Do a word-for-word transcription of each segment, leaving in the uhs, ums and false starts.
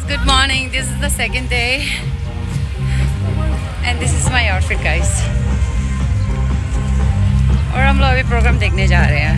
Good morning, this is the second day and this is my outfit, guys. और हम लोग अभी प्रोग्राम देखने जा रहे हैं।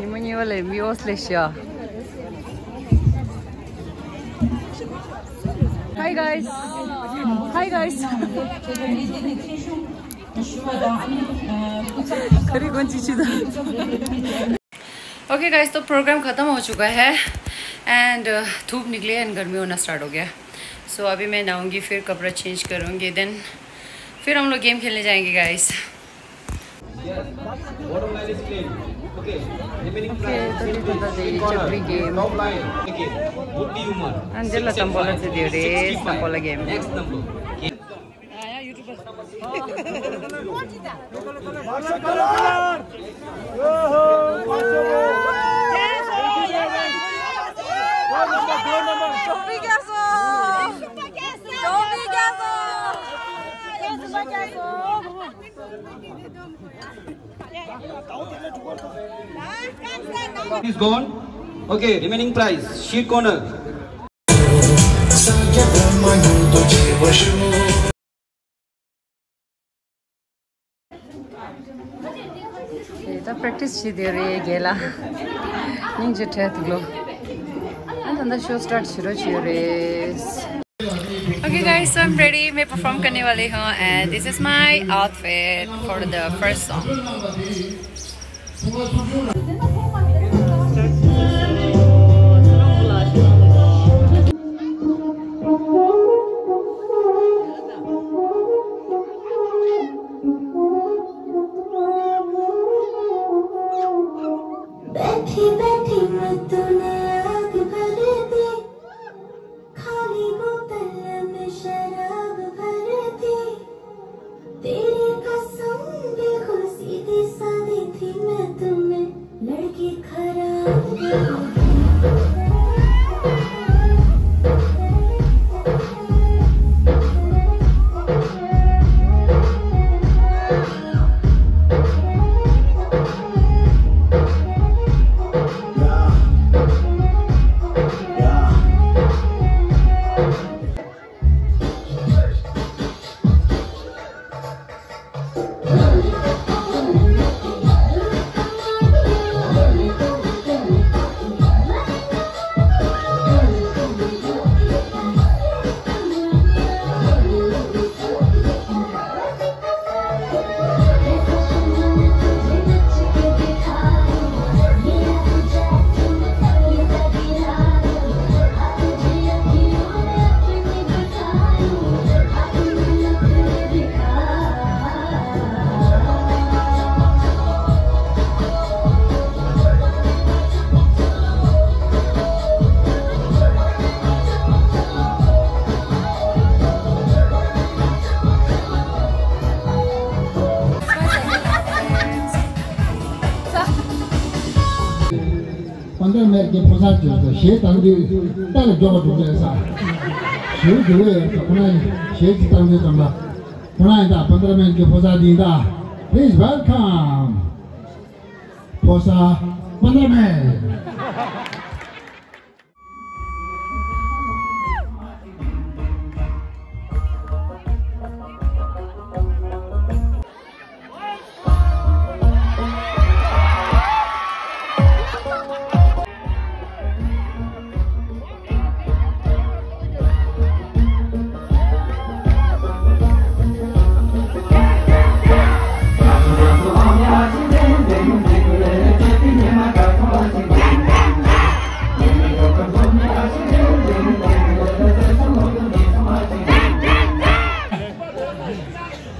ཉི་མ་གཉིས་པ་ལས་མི་འོས་ལས་ཤ། Hi guys. Hi guys. करी कौन चीज थी? ओके गाइस, तो प्रोग्राम ख़त्म हो चुका है एंड धूप निकली है एंड गर्मी होना स्टार्ट हो गया। सो अभी मैं नहाऊंगी, फिर कपड़ा चेंज करूंगी, देन फिर हम लोग गेम खेलने जाएंगे guys. Bottom line is clean. Okay. Remaining prize, simple, three corner, top line. Okay. Woody Umar. Six and five, sixty-five. Next number. Is gone. Okay, remaining prize, sheet corner. ད་པྲེག་ཊི་སི་བྱེད་དེ་རེད་རྒན་ལགས། སྙིང་རྗེ་བྲལ་འདུག་ལོ། ཨ་ད་ད་ཤོ་སི་ཊར་ཊི་བྱེད་རོགས་བྱེད་རེད། Okay guys, so I'm ready. मैं परफॉर्म करने वाली हूँ and this is my outfit for the first song. बैठी बैठी में तूने आग भर दी। खाली बोतल में शराब भर दी। तेरी कसम, बेहोशी दी सादी थी मैं तुम्हें लड़की खराब। པཎ་ཌི་མེར་གྱི་ཕོ་གསར་ཅིག་ཏུ་གཞས་བཏང་དུས་རྟ་ལ་མགྱོགས་པ་འགྲོ་གི་ས། ཞུ་རྒྱུ་ཡོད་ས་ཁོ་ན་གཞས་ཅིག་བཏང་དུས་ཙམ་ལ་ཁོ་ན་ཡིན་ད། པཎ་ཌི་མེར་གྱི་ཕོ་གསར་འདི་ད། Please welcome ཕོ་གསར། ཁོ་ན་མེད།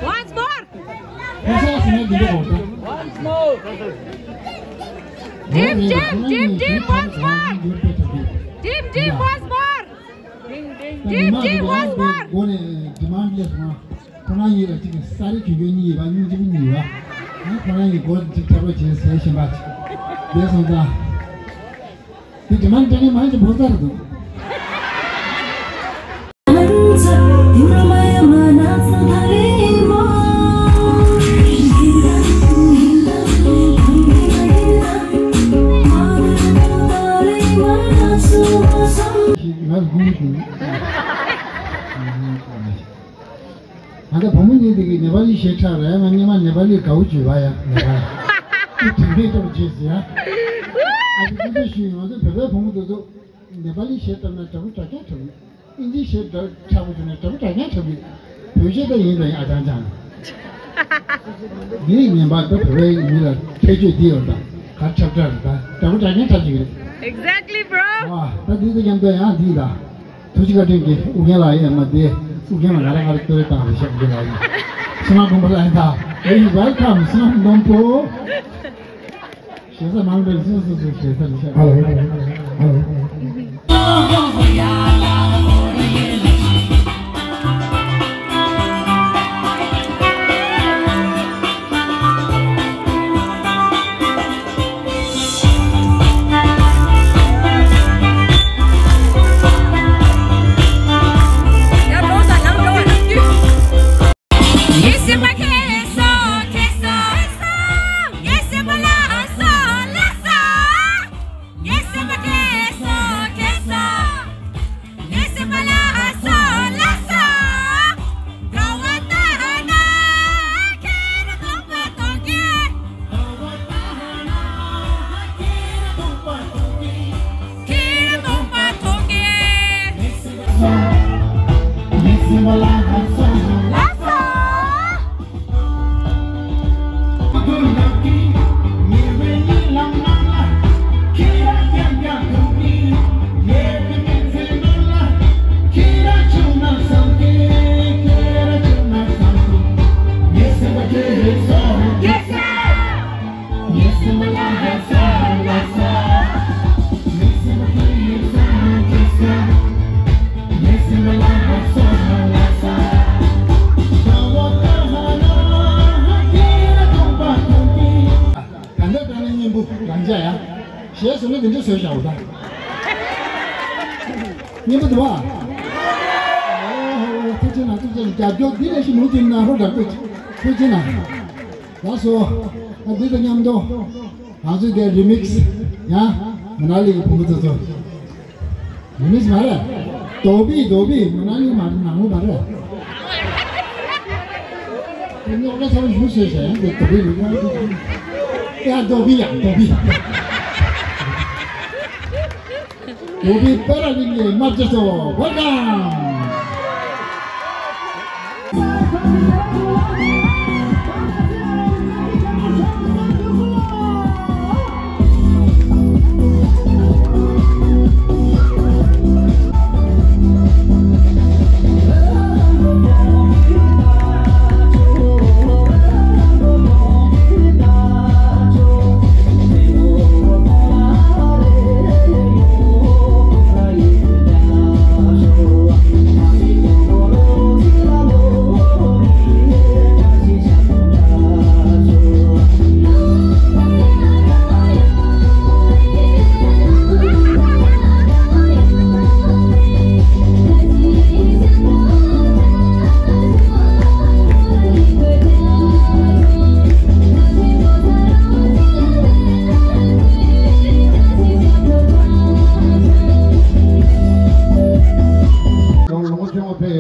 Once more. Once more. Deep, deep, deep, deep, once more. Deep, deep, once more. Deep, deep, once more. སྒོ་ནས་ཌི་མན་ཌི་ལས་སོང་། ཁོ་རང་ཡིན་ལ་གཅིག་ས་རི་གྱོན་གྱོན་གཉིས་ཡོད་པ། སྙིང་རྗེ་པོ་གཉིས་ཡོད་པ། ཁོ་རང་ཡིན་སྒོ་གཅིག་ཁྱབ་རོགས་བྱས་ཟེར་བཞིན་པ། བསྡད་སོང་ཙང་། དེ་དྲི་མ་འདྲ་མིན་མང་ཆེ་ཕོ་གསར་འདུག་ང་ལ་དགོངས་ཏེ། ང་ཚོ་བུ་མོ་གཉིས་དེ་གིས་ནེ་པ་ལི་གཞས་འཁྲབ་རེད། ང་སྔོན་མ་ནེ་པ་ལི་དགའ་བོ་བྱོས་པ་ཡ། ནེ་པ་ལི་དྲན་རེས་ཏོག་བྱས་ཟེར་ཡ། ཨ་ཙི་སྐུ་མཁྱེན་ཞུས། ང་ཚོ་བོད་པའི་བུ་མོ་དེ་ཚོ་ནེ་པ་ལི་གཞས་བཏབ་ན་འདྲ་པོ་འདྲ་རྐྱང་འཁྲབ་ཡོད། ཨིན་ཇི་གཞས་འཁྲབ་པོ་བྱུང་ན་འདྲ་པོ་འདྲ་རྐྱང་འཁྲབ་ཡོད། བོད་གཞས་ད་ཡིན་ད་ཡིན། ཨ་ཅང་ཅང་། འདི་ནི་ངན་པ་ད་བོད་པའི་མི་ལ་ཁྱད་ཆོས་འདི་ཡོད་ད། གར་འཁྲབ་འཁྲབ་རེད་ད། འདྲ་པོ་འདྲ་རྐྱང་འཁྲབ་ཅིག་རེད། Exactly, bro. ཨ་ད་འདི་ཚོ་མཉམ་དུ་ཡང་འདི་ད། ཐུགས་རྗེ་བཀའ་དྲིན་གྱིས་ཨུ་རྒྱན་ལགས་ཡིན་མ་དེ། ཨུ་རྒྱན་ལགས་ང་རང་ང་རང་བསྟོད་བཏང་རེད་ཤག་ཨུ་རྒྱན་ལགས་ཡིན། བསོད་ནམས་དགོན་པ་ལ་ཡིན་ད། Hey, welcome, བསོད་ནམས་སྣུམ་པོ། ཞེ་ས་མང་པོས་སུ་སུ་སུ་ཞེ་ས་རེད་ཤག་ཧ་ལོ། ཧ་ལོ། ད་ལྟ་ད་ནི་སྙིང་པོ་རང་ཅག་ཡ། ཞེས་སོ་ནི་འདི་འདྲ་བཟོས་བཞག་པ་ད། སྙིང་པོ་འདུག་བ། ཨོ་ཧོ། ཐུགས་རྗེ་གནང་། ཐུགས་རྗེ་གནང་། རྒྱབ་སྐྱོར་འདི་ལས་ཤི་མུ་མཐུད་གནང་རོགས། དྲག་པོ་ཐུགས་རྗེ་གནང་། ལགས་སོ། ཨ་འདི་དང་མཉམ་དུ་ང་ཚོའི་དེ་རི་མིག་སི་ཡ། མ་ན་ལི་གི་བུ་མོ་ཚོ་ཚོ། རི་མིག་སི་མ་རེད། རྡོ་བི། རྡོ་བི། མ་ན་ལི་མ་རེད། ནང་མོ་མ་རེད། དེ་ནི་ཨོ་ལ་ཚ་བ་ཞུ་ཟེར་བྱས་ཡང་དེ་རྡོ་བི་རི་མིག་སི། ཡ་རྡོ་བི། ཡ་རྡོ་བི། རྡོ་བི་པེ་ར་ལིང་ལི་དམར་ཆེ་ཚོ། Welcome.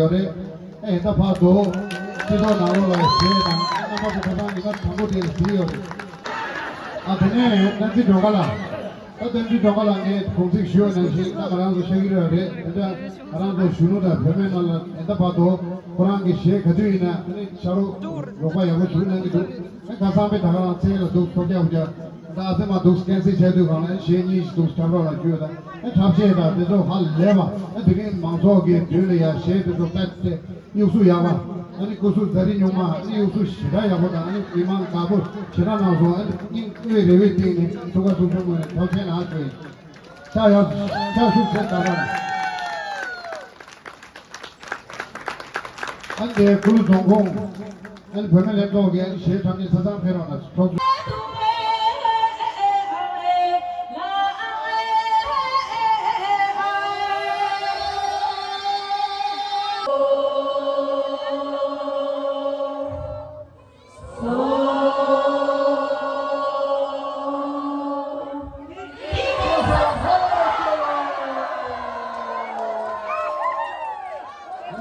ཡོད་རེད། ཨེ་ད་བར་དུ་སྤྱི་ཚོགས་ནང་ལོགས་ལ་ཞེས་དང་རྣམ་པ་ཚོ་ཁ་སང་ཉི་མ་དང་པོ་དེ་ལ་བྲིས་ཡོད་རེད། ཨ་དེ་ནས་བསྟན་འཛིན་སྒྲོལ་དཀར་ལགས། ད་བསྟན་འཛིན་སྒྲོལ་དཀར་ལགས་ངས་དགོངས་ཚིག་ཞུ་བ་ནང་བཞིན་ད་ང་རང་ཚོ་ཤེས་ཀྱི་རེད་རེད། དེ་འདྲ་ང་རང་ཚོ་གཞོན་ནུ་དང་བུད་མེད་རྣམས་ལ་ཨེ་ད་བར་དུ་ཁོ་རང་གི་གཞས་ག་དུས་ཡིན་ན་ཨ་ནི་ཕྱག་རོགས་རོགས་པ་ཡག་པོ་ཞུ་གནང་གི་འདུག་ཨེ་ཁ་སང་པའི་ད་ག་རང་ཚེ་ལ་འདུག་ཐོབ་རྒྱག་རྒྱག་ད་ཨ་ཙི་མ་འདུག་སྐད་ཆ་བྱས་དུས་གང་ལ་གཞས་གཉིས་ཤིག་འདུག་ཁྱབ་རོགས་ལ་བརྒྱུད་ད་ཨེ་འཁྲབ་ཆས་དང་དེ་ཚོ་ཧ་ལས་པ་ཨེ་དེ་རིང་མང་ཚོགས་ཀྱི་མདུན་ལ་ཡ་གཞས་དེ་ཚོ་བལྟས་ཏེ་གཡུག་གསུ་ཡག་པ་ཨ་ནི་སྐུ་གཟུགས་ཛ་རི་ཉུང་མ་ཨ་ནི་གཡུག་གསུ་ཞེ་དྲག་ཡག་པོ་དང་ཨ་ནི་མི་མང་དགའ་པོ་ཞེ་དྲག་གནང་སོང་། ཨ་ནི་སྙིང་དབུས་རེ་བའི་སྟེང་ནས་ཐུགས་ཁ་ཐུགས་ཆུང་ངུ་ནས་ཐོབ་ཆེན་ལགས་ཀྱིས་ཕྱག་ཡག་ཕྱག་ཤུགས་ཆེ་དགའ་པ། ཨ་ནི་དེ་ཀུ་ལུ་རྫོང་ཁོངས་ཨ་ནི་བུད་མེད་ལྷན་ཚོགས་ཀྱི་ཨ་ནི་གཞས་འཁྲབ་མཁན་ཆ་ཚང་ཕེབས་རོགས་གནང་། ཚོགས་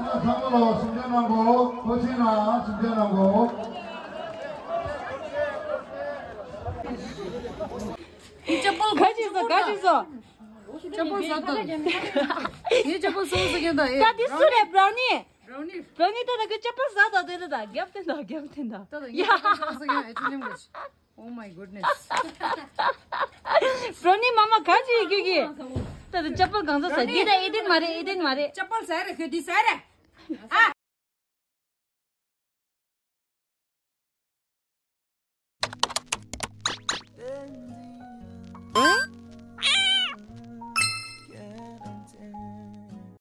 གཙོ། ཚང་མ་ལ་གཟིམ་འཇག་གནང་དགོས། ཐུགས་རྗེ་གནང་། གཟིམ་འཇག་གནང་དགོས། ཅ་པལ་ག་ཅི་བཟོ་ག་ཅི་བཟོ། ཅ་པལ་ཟ་ད། ངའི་ཅ་པལ་སོང་ཟེར་མཁན་ད་ཨེ། ད་འདི་སུ་རེད། བྷ་རའུ་ནི། བྷ་རའུ་ནི། བྷ་རའུ་ནི་ད་ད་གི་ཅ་པལ་ཟ་ད་དེ་ད་ད་རྒྱབ་དེ་ད་རྒྱབ་དེ་ད། ད་ད་ཡ། ངའི་ཅ་པལ་སོང་ཟེར་མཁན་ཨེ་ཅི་ཉམས་གི། Oh my goodness. བྷ་རའུ་ནི་མ་མ་ག་ཅི་ཡི་གི་གི། ད་ད་ཅ་པལ་གང་ཟ་ཟ་འདི་ད་ཨེ་དེན་མ་རེད། ཨེ་དེན་མ་རེད། ཅ་པལ་ཟ་རེད་ཁོས་འདི་ཟ་རེད། ཨ།